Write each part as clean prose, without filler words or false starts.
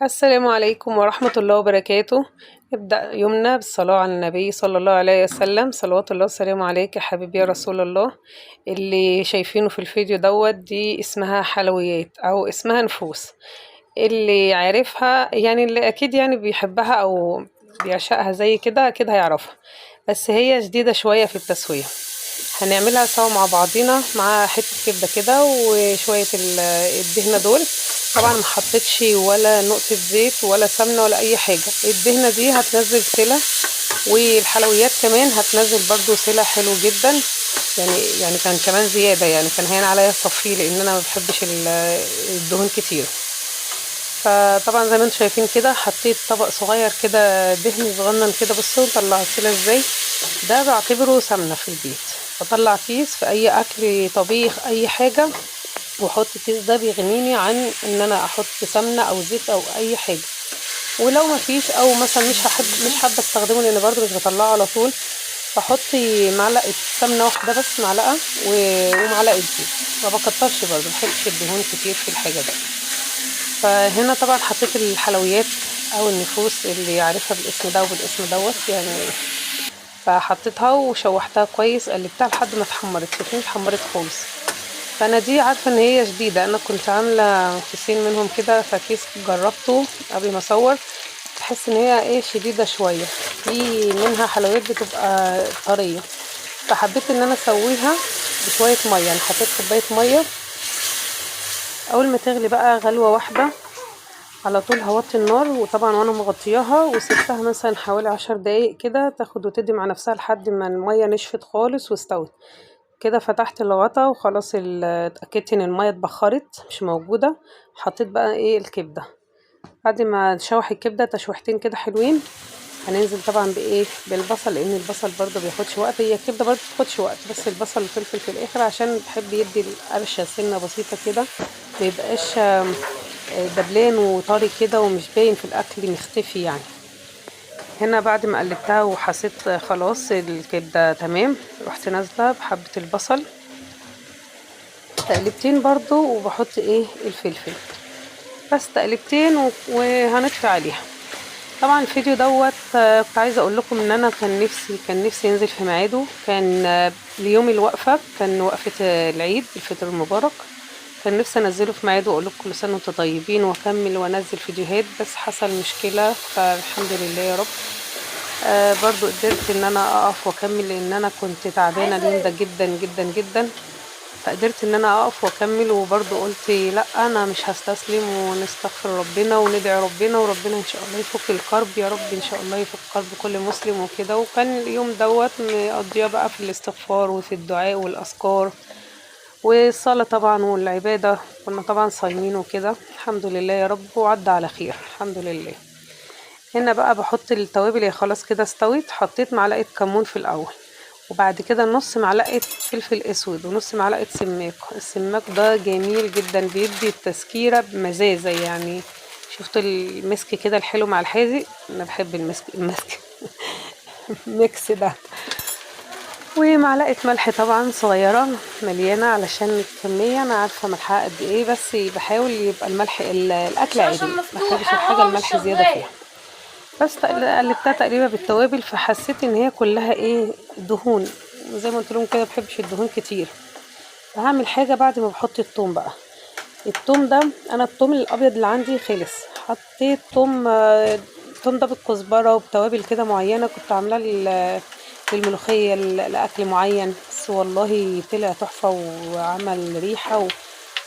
السلام عليكم ورحمة الله وبركاته. نبدأ يومنا بالصلاة على النبي صلى الله عليه وسلم. صلوات الله وسلامه عليك يا حبيبي يا رسول الله. اللي شايفينه في الفيديو دوت دي اسمها حلويات أو اسمها نفوس. اللي عارفها يعني اللي أكيد يعني بيحبها أو بيعشقها زي كده أكيد هيعرفها، بس هي جديدة شوية في التسوية. هنعملها سوا مع بعضينا مع حتة كبدة كده وشوية الدهنة دول. طبعا ما حطيتش ولا نقطة زيت ولا سمنة ولا أي حاجة. الدهنة دي هتنزل سلة، والحلويات كمان هتنزل برضو سلة حلو جدا، يعني كان كمان زيادة، يعني كان هين عليا الصفي لأن أنا ما بحبش الدهون كتير. فطبعا زي ما انتم شايفين كده حطيت طبق صغير كده دهن صغنن كده، بصوا طلع السلة ازاي. ده بعتبره سمنة في البيت، بطلع كيس في اي اكل طبيخ اي حاجة واحط الكيس ده، بيغنيني عن ان انا احط سمنة او زيت او اي حاجة. ولو ما فيش او مثلا مش حابة استخدمه لان برضو مش بطلعه على طول، بحط معلقة سمنة واحدة بس، معلقة ومعلقة زيت، ما بكترش برضو، ما بحبش الدهون كتير في الحاجة دي. فهنا طبعا حطيت الحلويات او النفوس اللي يعرفها بالاسم ده وبالاسم دوت يعني، فحطيتها وشوحتها كويس، قلبتها لحد ما اتحمرت، شايفين اتحمرت خالص. فانا دي عارفه ان هي جديده، انا كنت عامله كيسين منهم كده، فكيس جربته قبل ما اصور، تحس ان هي ايه شديده شويه، في منها حلويات بتبقى طريه، فحبيت ان انا اسويها بشويه ميه. انا حطيت كوبايه ميه، اول ما تغلي بقى غلوه واحده على طول هوطي النار، وطبعا وانا مغطياها، وسبتها مثلا حوالي 10 دقايق كده تاخد وتدي مع نفسها لحد ما الميه نشفت خالص واستوت كده. فتحت الغطا وخلاص اتاكدت ان الميه اتبخرت مش موجوده. حطيت بقى ايه الكبده، بعد ما نشوح الكبده تشويحتين كده حلوين، هننزل طبعا بايه بالبصل، لان البصل برضو بياخدش وقت، هي الكبده برضو بتاخدش وقت، بس البصل والفلفل في الاخر عشان بحب يدي القرشه سنه بسيطه كده، ما يبقاش دبلان وطري كده ومش باين في الاكل مختفي يعني. هنا بعد ما قلبتها وحسيت خلاص الكبده تمام، رحت نازله بحبه البصل تقلبتين برضو، وبحط ايه الفلفل بس تقلبتين وهنطفي عليها. طبعا الفيديو دوت كنت عايزه اقول لكم ان انا كان نفسي ينزل في ميعاده، كان ليوم الوقفه، كان وقفه العيد الفطر المبارك، كان نفسي انزله في ميعاده واقول لكم كل سنه وانتم طيبين واكمل وانزل فيديوهات، بس حصل مشكله، فالحمد لله يا رب. برضو قدرت ان انا اقف واكمل لان انا كنت تعبانه اليوم ده جدا جدا جدا، فقدرت ان انا اقف واكمل. وبرضو قلت لا انا مش هستسلم، ونستغفر ربنا وندعي ربنا، وربنا ان شاء الله يفك الكرب يا رب، ان شاء الله يفك كرب كل مسلم وكده. وكان اليوم دوت مقضيه بقى في الاستغفار وفي الدعاء والاذكار والصلاة طبعا والعبادة، كنا طبعا صايمين وكده، الحمد لله يا رب، وعدى على خير الحمد لله. هنا بقى بحط التوابل، هي خلاص كده استوت. حطيت معلقة كمون في الأول، وبعد كده نص معلقة فلفل اسود ونص معلقة سماق. السماق ده جميل جدا، بيدي التسكيرة بمزازة يعني. شفتوا المسك كده الحلو مع الحادق، انا بحب المسك mix ده. ومعلقة ملح طبعا صغيرة مليانة علشان الكمية، انا عارفة ملحها قد ايه، بس بحاول يبقى الملح الاكل عادي، ما بحبش الحاجة الملح زيادة فيها. بس قلبتها تقريبا بالتوابل، فحسيت ان هي كلها ايه دهون، وزي ما قلت لكم كده ما بحبش الدهون كتير. فهعمل حاجة بعد ما بحط التوم بقى، التوم ده انا التوم الابيض اللي عندي خلص، حطيت توم، التوم ده بالكزبرة وبتوابل كده معينة كنت عاملاه للملوخية لأكل معين، بس والله طلع تحفة وعمل ريحة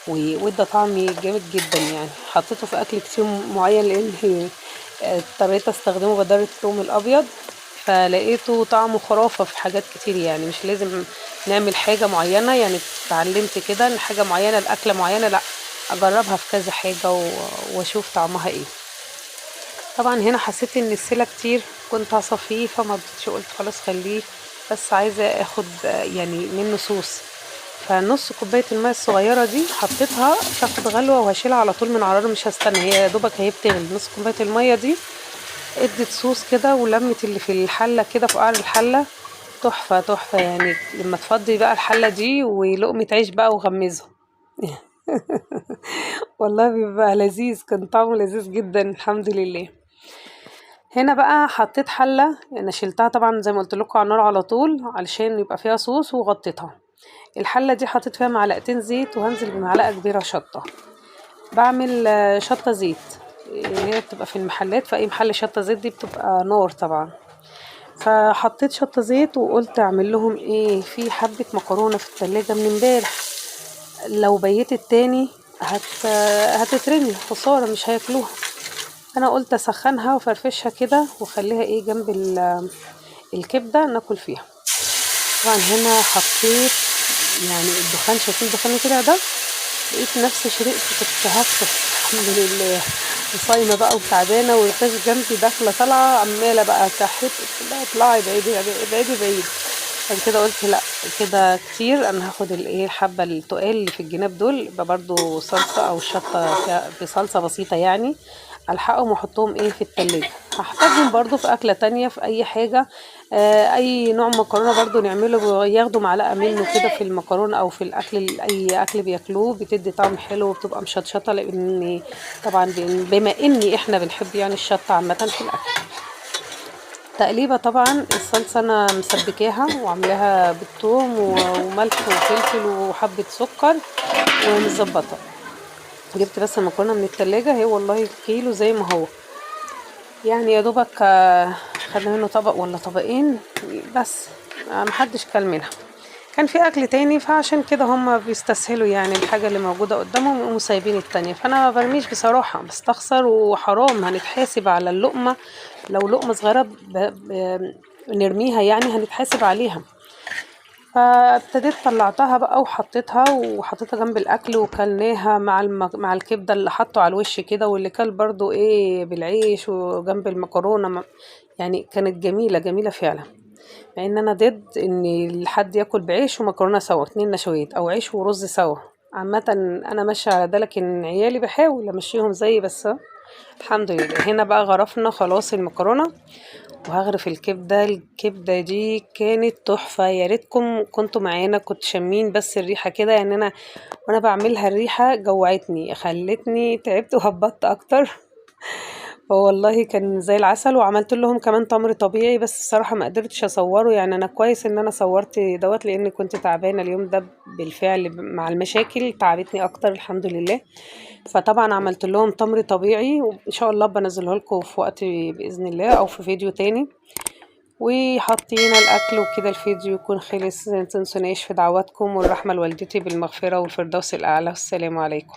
وادى طعم جامد جدا يعني. حطيته في أكل كتير معين لأن اضطريت استخدمه بدل الثوم الأبيض، فلقيته طعمه خرافة في حاجات كتير يعني، مش لازم نعمل حاجة معينة يعني، اتعلمت كده ان حاجة معينة لأكلة معينة، لا أجربها في كذا حاجة وأشوف طعمها ايه. طبعا هنا حسيت ان السلة كتير، كنت هصفيه فما رضيتش، قلت خلاص خليه، بس عايزة اخد يعني منه صوص. فنص كوباية المية الصغيرة دي حطيتها تاخد غلوة وهشيلها على طول من على النار، مش هستنى، هي يا دوبك هي بتغلي. نص كوباية المية دي ادت صوص كده ولمت اللي في الحلة كده في قعر الحلة، تحفة تحفة يعني. لما تفضي بقى الحلة دي ولقمة عيش بقى وغمزها. والله بيبقى لذيذ، كان طعمه لذيذ جدا الحمد لله. هنا بقى حطيت حلة، انا شلتها طبعا زي ما قلت لكم على النار على طول علشان يبقى فيها صوص، وغطيتها. الحلة دي حطيت فيها معلقتين زيت، وهنزل بمعلقة كبيرة شطة. بعمل شطة زيت اللي هي بتبقى في المحلات، في اي محل شطة زيت دي بتبقى نار طبعا. فحطيت شطة زيت وقلت اعمل لهم ايه، في حبة مكرونة في التلاجة من امبارح، لو بيتت تاني هتترمي خسارة مش هياكلوها. انا قلت اسخنها وفرفشها كده واخليها ايه جنب الكبدة ناكل فيها. طبعا هنا حطيت يعني الدخان، شايفين الدخان اللي طلع ده، لقيت نفسي شرقت، كنت هفطس الحمد لله. وصايمة بقى وتعبانة، والفاش جنبي داخلة طالعة عمالة بقى كحت، قلت لها اطلعي بعيدي بعيدي بعيد. بعد كده قلت لا كده كتير، انا هاخد الايه الحبة التقال اللي في الجناب دول، يبقى برضو صلصة او شطة بصلصة بسيطة يعني، الحقهم واحطهم ايه في التلاجة، هحتاجهم برضو في اكلة تانية في اي حاجة. اي نوع مكرونة برضو نعمله، ياخدوا معلقة منه كده في المكرونة او في الاكل، اي اكل بياكلوه بتدي طعم حلو وبتبقى مشطشطة، لان طبعا بما اني احنا بنحب يعني الشطة عامة في الاكل. تقليبة طبعا الصلصة انا مسبكاها وعاملاها بالثوم وملح وفلفل وحبة سكر ومظبطة. جبت بس المكرونة من التلاجة، هي والله الكيلو زي ما هو يعني، يا دوبك خدنا منه طبق ولا طبقين بس، محدش كل منها. كان في اكل تاني، فعشان كده هم بيستسهلوا يعني الحاجة اللي موجودة قدامهم ويقوموا سايبين التانية. فانا ما برميش بصراحة، بستخسر وحرام، هنتحاسب على اللقمة، لو لقمة صغيرة نرميها يعني هنتحاسب عليها. فابتديت طلعتها بقى وحطيتها جنب الاكل، وكلناها مع الكبده اللي حطه على الوش كده، واللي كل برضو ايه بالعيش وجنب المكرونه، يعني كانت جميلة جميلة فعلا. مع ان انا ضد ان الحد ياكل بعيش ومكرونه سوا، 2 نشويات او عيش ورز سوا، عامة انا ماشية على ده، لكن عيالي بحاول امشيهم زيي بس الحمد لله. هنا بقى غرفنا خلاص المكرونه، وهغرف الكبده. الكبده دي كانت تحفة، يا ريتكم كنتوا معانا، كنت شامين بس الريحة كده يعني. انا وانا بعملها الريحة جوعتني، خلتني تعبت وهبطت اكتر. والله كان زي العسل. وعملت لهم كمان تمر طبيعي، بس الصراحة ما قدرتش اصوره يعني. انا كويس ان انا صورت دوت، لان كنت تعبانة اليوم ده بالفعل مع المشاكل، تعبتني اكتر الحمد لله. فطبعا عملت لهم تمر طبيعي، وان شاء الله بنزله لكم في وقت باذن الله او في فيديو تاني. وحطينا الاكل وكده، الفيديو يكون خلص. ما تنسوناش في دعواتكم، والرحمة لوالدتي بالمغفرة والفردوس الاعلى. والسلام عليكم.